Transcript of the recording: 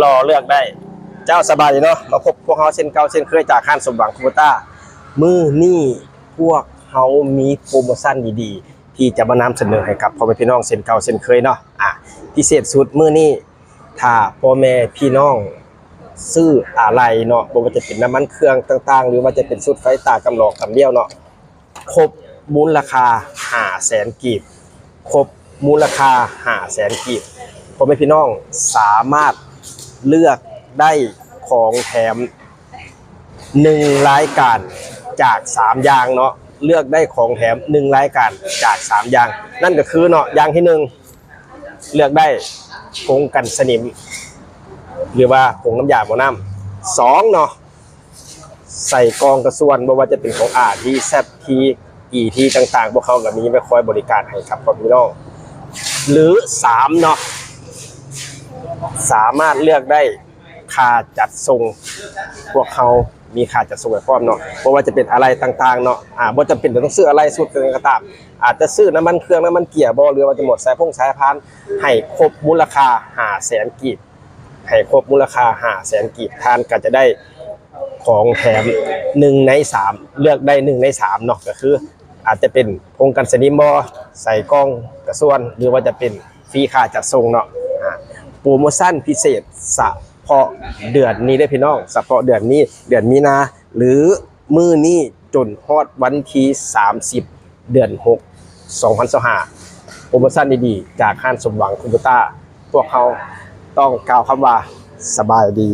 ລໍເລືອກໄດ້. ເຈົ້າ ສະບາຍດີເນາະ, ມາພົບພວກເຮົາເຊັ່ນເກົ່າເຊັ່ນເຄີຍຈາກຮ້ານສົມຫວັງຄອມພິວເຕີ. ມື້ນີ້ພວກເຮົາມີໂປຣໂມຊັນດີໆ ທີ່ຈະມານຳສະເໜີໃຫ້ກັບພໍ່ແມ່ພີ່ນ້ອງເຊັ່ນເກົ່າເຊັ່ນເຄີຍເນາະ. ອາ ພິເສດສຸດມື້ນີ້ ຖ້າພໍ່ແມ່ພີ່ນ້ອງຊື້ອາໄຫຼ່ເນາະ, ບໍ່ວ່າຈະເປັນນ້ຳມັນເຄື່ອງຕ່າງໆ ຫຼືວ່າຈະເປັນຊຸດໄຟຕາກຳຫຼອກກຳດຽວເນາະ, ຄົບມູນລະຄ່າຫ້າແສນກີບ, ຄົບມູນລະຄ່າຫ້າແສນກີບ, ພໍ່ແມ່ພີ່ນ້ອງສາມາດເລືອກໄດ້ຂອງແຖມໜຶ່ງລາຍການຈາກສາມຢ່າງເນາະ, ເລືອກໄດ້ຂອງແຖມໜຶ່ງລາຍການຈາກສາມຢ່າງ, ນັ້ນກໍຄືເນາະ, ຢ່າງທີໜຶ່ງ ເລືອກໄດ້ຜົງກັນສະໜິມ ຫຼືວ່າຜົງນ້ຳຢາໝໍນ້ຳ. ສອງເນາະ, ໃສ່ກ່ອງກະຊວນ ບໍ່ວ່າຈະເປັນຂອງ ອາ ທີ ແຊັບ ທີ ອີ ທີ ຕ່າງໆ ພວກເຮົາກໍມີໄວ້ຄອຍບໍລິການໃຫ້ກັບພໍ່ແມ່ພີ່ນ້ອງ. ຫຼື ສາມເນາະ, ສາມາດເລືອກໄດ້ຄ່າຈັດສົ່ງ, ພວກເຮົາມີຄ່າຈັດສົ່ງໃຫ້ພ້ອມເນາະ, ບໍ່ວ່າຈະເປັນອາໄຫຼ່ຕ່າງໆເນາະ, ອາ ບໍ່ຈຳເປັນຕ້ອງຊື້ອາໄຫຼ່ຊຸດຫຍັງກໍຕາມ, ອາດຈະຊື້ນ້ຳມັນເຄື່ອງ ນ້ຳມັນເກຍບໍ ຫຼືວ່າຈະໝົດສາຍພົງສາຍພານ ໃຫ້ຄົບມູນລະຄ່າຫ້າແສນກີບ, ໃຫ້ຄົບມູນລະຄ່າຫ້າແສນກີບ, ທ່ານກໍຈະໄດ້ຂອງແຖມໜຶ່ງໃນສາມ, ເລືອກໄດ້ໜຶ່ງໃນສາມເນາະ, ກໍຄືອາດຈະເປັນຜົງກັນສະໜິມບໍ, ໃສ່ກ່ອງກະຊວນ ຫຼືວ່າຈະເປັນຟຣີຄ່າຈັດສົ່ງເນາະ. ອາ ໂປຣໂມຊັນພິເສດສະເພາະເດືອນນີ້ເດີ້ພີ່ນ້ອງ, ສະເພາະເດືອນນີ້ ເດືອນມີນາ ຫຼື ມື້ນີ້ຈົນຮອດວັນທີສາມສິບ ເດືອນຫົກ ສອງພັນຊາວຫ້າ, ໂປຣໂມຊັນດີໆຈາກຮ້ານສົມຫວັງຄອມພິວເຕີ. ພວກເຮົາຕ້ອງກ່າວຄຳວ່າ ສະບາຍດີ.